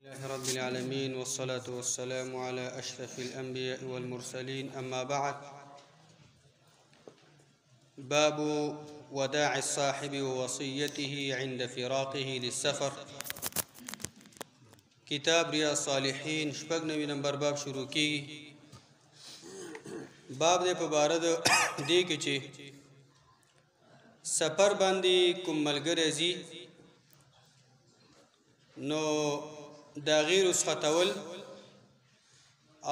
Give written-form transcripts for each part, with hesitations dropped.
لله رب العالمين، والصلاة والسلام على أشرف الأنبياء والمرسلين، أما بعد. باب وداع الصاحب ووصيته عند فراقه للسفر. کتاب ریاض الصالحین 96 نمبر باب شروع کیږي. باب دې په بار د دې کې چې سفر باندې کوم ملګری ځي نو د هغې رخصتول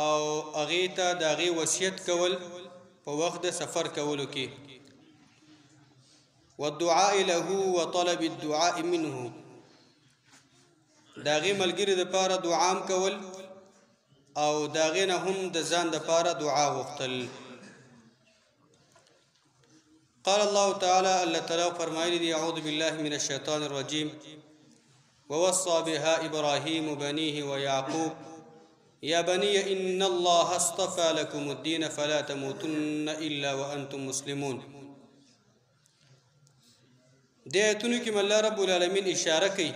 او هغې ته د هغې وصیت کول په وخت د سفر کولو کې، والدعاء له وطلب الدعاء منه، د هغې ملګري دپاره دعا هم کول او د هغې نه هم د ځان دپاره دعا غوښتل. قال الله تعالی، الله تعالی فرمایلی دی: اعوذ بالله من الشیطان الرجیم، ووصى بها إبراهيم بنيه ويعقوب يا بني إن الله اصطفى لكم الدين فلا تموتن إلا وأنتم مسلمون. دې آیتونو کې الله رب العالمین اشاره کوي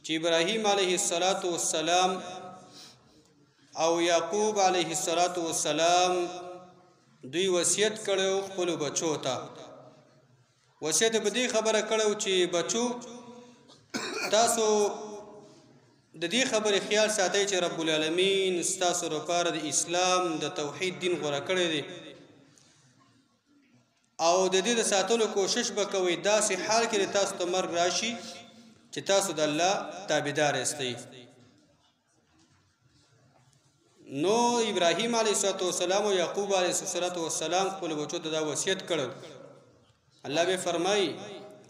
چې ابراهیم علیه الصلاة والسلام او یعقوب علیه الصلاة والسلام دوی وصیت کړو خپلو بچو ته. وصیت په دې خبره کړو چې بچو تاسو د دې خبرې خیال ساتئ چې رب العالمین ستاسو لپاره د اسلام د توحید دین غوره کړی دی او د دې د ساتلو کوشش به کوئ، داسې حال کې تاسو ته مرګ راشي چې تاسو د الله تابعدار یاستئ. نو ابراهیم علیه السلام او یعقوب علیه السلام خپل بچو ته دا وصیت کړو. الله به فرمایي: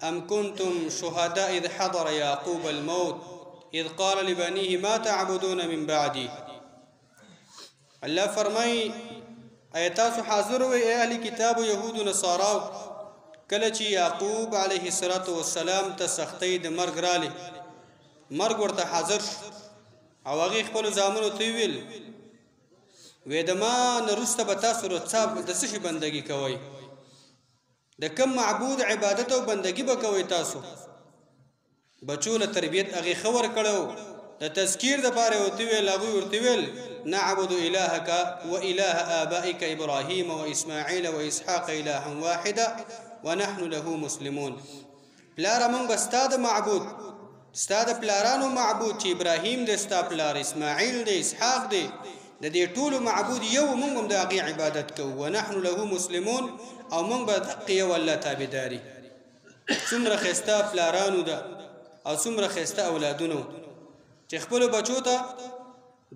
أم كنتم شهداء إذ حضر يعقوب الموت إذ قال لبنيه ما تعبدون من بعدي. الله فرمایي: ای تاسو حاضر وئ ای اهل کتاب یهود و نصاراو، کله چې یعقوب علیه الصلاة والسلام ته سختۍ د مرګ رالی، مرګ ورته حاضر شو او هغې خپلو زامنو ته وویل وی د ما نه وروسته به تاسو د څه شي بندګي کوئ، د کم معبود عبادت او بندگی به کوئ. تاسو بچو له تربیت هغې ښه ورکړی و، د تذکیر دپاره یې ورته وویل، هغوی ورته وویل: نعبد الهک و اله آبائک ابراهیم و اسماعیل و اسحاق الها واحدا ونحن له مسلمون. پلاره موږ به ستا د معبود، ستا د پلارانو معبود چې ابراهیم دی ستا پلار، اسماعیل دی، اسحاق دی، د دې ټولو معبود یو، موږ هم د هغې عبادت کوو، ونحن له مسلمون، او موږ به دقې یو الله تابعداري. څومره ښایسته پلارانو ده او څومره ښایسته اولادونو چې خپلو بچو ته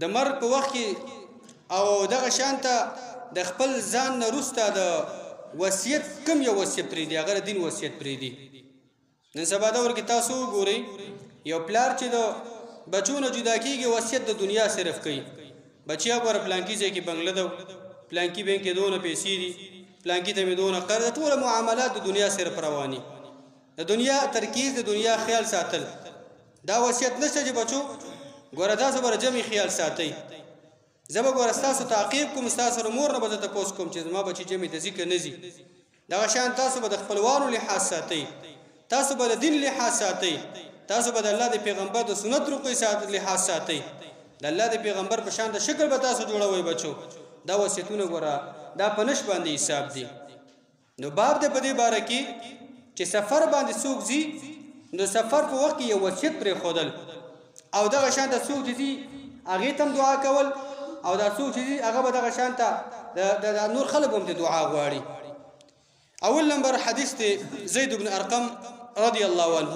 د مرګ په وخت کې او دغه شان ته د خپل ځان نه وروسته د وصیت کم یو وصیت پرېږدي، هغه د دین وصیت پرېږدي. نن سبا دور کې تاسو وګورئ یو پلار چې د بچو نه جدا کېږي وصیت د دنیا صرف کوي. بچیا ګوره پلانکي ځای کې بنګله ده، پلانکي بانک کې دونه پیسې دي، پلانکي ته مې دونه قرض، ټوله معاملات د دنیا صرف رواني، د دنیا ترکیز، د دنیا خیال ساتل. دا وصیت نشته چې بچو ګوره تاسو به جمع خیال ساتئ، زه به ګوره ستاسو تعقیب کوم، ستاسو له مور نه به زه تپوس کوم چې زما بچي جمع ته ځي که نه ځي. دغه شان تاسو به د خپلوانو لحاظ ساتئ، تاسو به د دین لحاظ ساتئ، تاسو به د الله د پیغمبر د سنت رقې لحاظ ساتئ، د الله د پیغمبر په شان د شکل به تاسو جوړوئ. بچو دا وصیتونه ګوره دا په نش باندې حساب دي. نو باب دی په دې باره کې چې سفر باندې څوک ځي نو سفر په وخت کې یو وصیت پرېښودل او دغه شان ته څوک چې ځي هغې ته هم دعا کول، او دا څوک چې ځي هغه به دغه شان ته د نور خلک هم ته دعا غواړي. اول نمبر حدیث دی زید بن ارقم رضی الله عنه،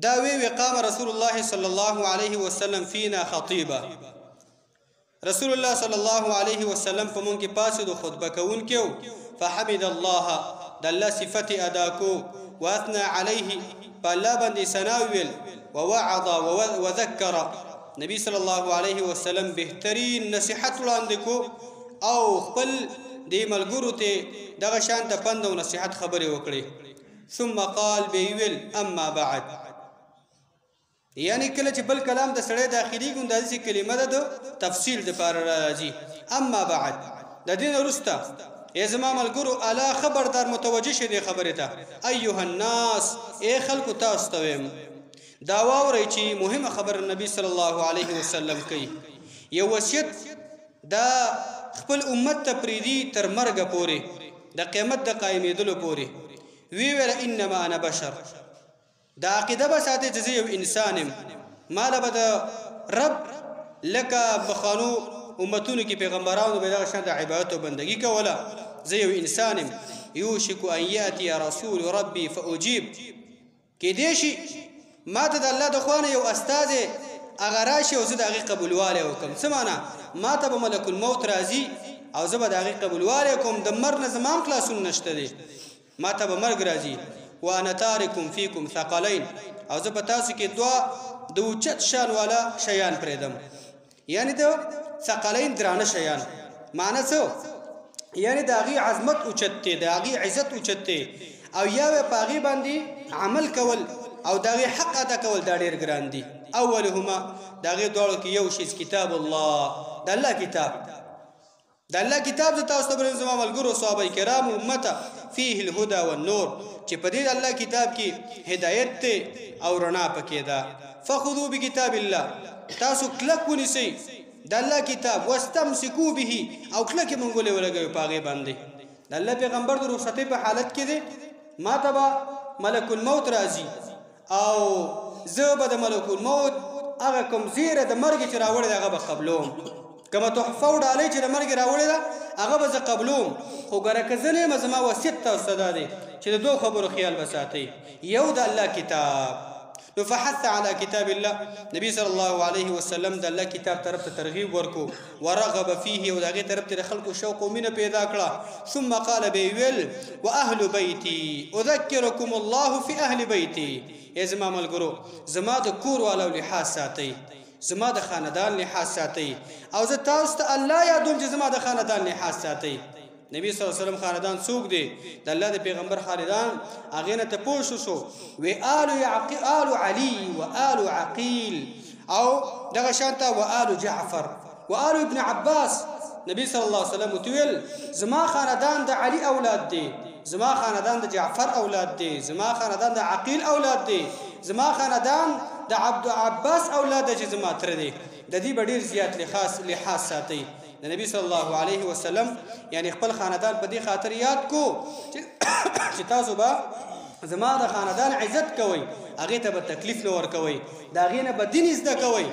دا وی وقام رسول الله صلی الله علیه وسلم فینا خطیبا. رسول الله صلی الله علیه وسلم په مونږ کې پاڅېدو خطبه کوونکی و، فحمد الله، د الله صفت ادا کو، واثنى عليه، په الله باندې ثنا وویل، ووعظ وذکر. نبی صلی الله علیه وسلم بهترین نصیحت وړاندې کو او خپل دې ملګرو ته دغه شان ته پند او نصیحت خبرې وکړې. ثم قال، به ویل: اما بعد. یعنی کله چې بل کلام د سړی داخليږي نو داسې کلمه ده د تفصیل دپاره راځي. اما بعد، د دې نه وروسته ای زما ملګرو، الا خبردار، متوجه شئ دې خبرې ته. ایها الناس، ای خلکو تاسو ته وایم، دا واورئ چې مهمه خبره نبی صلی الله علیه وسلم کوي. یو وصیت دا خپل امت ته پریدي تر مرګه پورې، د قیامت د قایمېدلو پورې. وی ویل انما انا بشر، دا عقیده به ساتي چې زه یو انسان یم، ما له به د رب لکه پخوانو امتونو کې پیغمبرانو به دغه شان د عبادت او بندګي کوله، زه یو انسان یم. یوشک ان یأتي رسول ربي فاجیب، کېدای شي ما ته د الله د خوا نه یو استازی هغه راشي او زه د هغې قبولوالی وکړم. څه معنا؟ ما ته به ملک الموت راځي او زه به د هغې قبولوالی کوم، د مرګ نه زما هم خلاصون نشته دی، ما ته به مرګ راځي. وانا تارکم فیکم ثقلین، او زه په تاسو کې دوه د اوچت شان والا شیان پرېږدم، یعنې د ثقلین درانه شیان. معنی څه؟ یعنې د هغې عظمت اوچت دی، د هغې عزت اوچت دی، او یا به په هغې باندې عمل کول او د هغې حق ادا کول دا ډېر ګران دي. اولهما، د هغې دواړو کې یو شیز کتاب الله، د الله کتاب، د الله کتاب زه تاسو ته پرېږدم زما ملګرو صحابه کرامو امته، فیه الهدى والنور، چې په دې د الله کتاب کې هدایت دی او رڼا پکې ده. فخذو بکتاب الله، تاسو کلک ونیسئ د الله کتاب، واستمسکو به، او کلکې منګولې ولګوئ په هغې باندې. د الله پیغمبر د رخصتۍ په حالت کې دی، ما ته به ملک الموت راځي او زه به د ملک الموت هغه کوم زیری د مرګ چې راوړی دی هغه به قبلوم، کومه تحفه او ډالۍ چې د مرګ راوړې ده هغه به زه قبلوم. خو ګوره که زه نه یم، زما وصیت تاسو ته دا دی چې د دوو خبرو خیال به ساتئ، یو د الله کتاب. نو فحث على کتاب الله، نبی صلی الله علیه وسلم د الله کتاب طرف ته ترغیب ورکو، ورغب فيه، او د هغې طرف ته د خلکو شوق او مینه پیدا کړه. ثم قال به ویل واهل بیتي اذکرکم الله فی اهل بیتي، ای زما ملګرو زما د کور والو لحاظ ساتئ، زما د خاندان لحاظ ساتئ، او زه تاسو ته الله یادوم چې زما د خاندان لحاظ ساتئ. نبی صلی الله علیه وسلم خاندان څوک دی؟ د الله د پیغمبر خاندان هغې نه تپوس وشو، وی آل آل علی و آل عقیل، او دغه شان ته و آل جعفر و آل ابن عباس. نبی صلی الله علیه وسلم ورته ویل زما خاندان د علی اولاد دی، زما خاندان د جعفر اولاد دی، زما خاندان د عقیل اولاد دی، زما خاندان د عبد عباس اولاد دی چې زما تره دی. د دې به ډېر زیات لحاظ ساتئ. د نبی صلی الله علیه وسلم یعنی خپل خاندان په دې خاطر یاد کو چې تاسو به زما د خاندان عزت کوئ، هغې ته به تکلیف نه ورکوئ، د هغې نه به دین زده کوئ،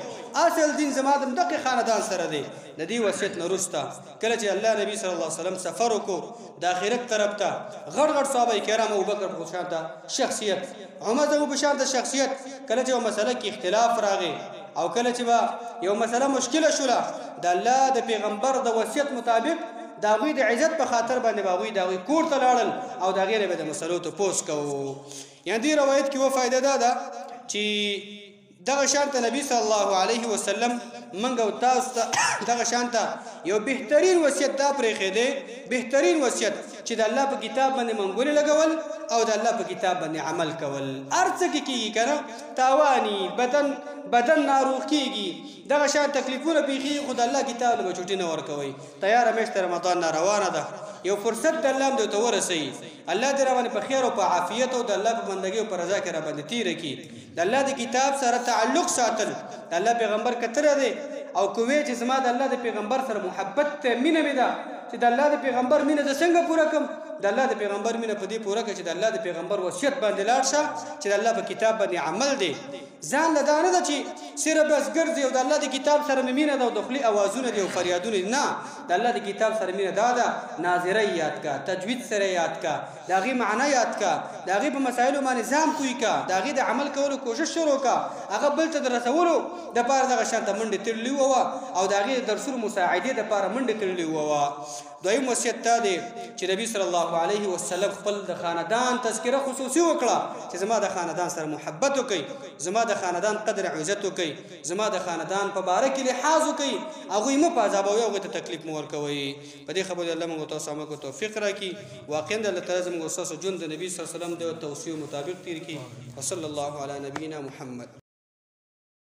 اصل دین زما د همدغې خاندان سره دی. د دې وصیت نه وروسته کله چې الله نبی صلی الله علیه وسلم سفر وکړو د آخرت طرف ته، غټ غټ صحابه کرام، ابوبکر په شان ته شخصیت، عمر زموږ په شان ته شخصیت، کله چې یو مسله کې اختلاف راغی او کله چې به یو مسله مشکله شوله، د الله د پیغمبر د وصیت مطابق د هغوی د عزت په خاطر باندې به هغوی د هغوی کور ته لاړل او د هغې نه به د مسلو تپوس کوو. یعنې دې روایت کې یوه فایده دا ده چې دغه شان ته نبی صلی الله علیه وسلم منګ او تاسو ته دغه شان ته یو بهترین وصیت دا پرېښی دی، بهترین وصیت چې د الله په کتاب باندې منګولې لګول او د الله په کتاب باندې عمل کول. هر څه کې کېږي که نه، تاواني بدن ناروغ کېږي، دغه شان تکلیفونه پېښېږي، خو د الله کتاب له به چوټي نه ورکوئ. تیاره میاشت رمضان نه روانه ده، یو فرصت د الله هم درته ورسوي. الله دې راباندې په خیر او په عافیت او د الله په بندګۍ او په رضا کې راباندې تېره کړي. د الله د کتاب سره تعلق ساتل، د الله پیغمبر کتلی دی او که وایې چې زما د الله د پیغمبر سره محبت دی، مینه مې ده، چې د الله د پیغمبر مینه زه څنګه پوره کړم؟ د الله د پیغمبر مینه په دې پوره کړه چې د الله د پیغمبر وصیت باندې لاړ شه، چې د الله په کتاب باندې عمل دی. ځان له دا نه ده چې صرف بس ګرځي او د الله د کتاب سره مې مینه ده او د خولې اوازونه دي او فریادونه دي. نه، د الله د کتاب سره مینه دا ده، ناظره یې یاد کا، تجوید سره یاد کا، د هغې معنا یاد کا، د هغې په مسایلو باندې ځان پوه کا، د هغې د عمل کولو کوشش شروع کا، هغه بل ته د رسولو دپاره دغه شان ته منډې تړلي ووه او د هغې د درسونو مساعدې دپاره منډې تړلي ووه. دویم وصیت دا دی چې نبی صلی الله علیه وسلم خپل د خاندان تذکره خصوصي وکړه چې زما د خاندان سره محبت وکړئ، زما د خاندان قدر عزت وکړئ، زما د خاندان په باره کې لحاظ وکړئ، هغوی مه په عذابوئ، هغوی ته تکلیف مه ورکوئ. په دې خبرو الله موږ تاسو عمل کولو توفیق راکړي. واقعا د الله تعالی زموږ ستاسو ژوند د نبی صلی الله علیه وسلم د توصیو مطابق تیر کړي. وصلی الله علی نبینا محمد.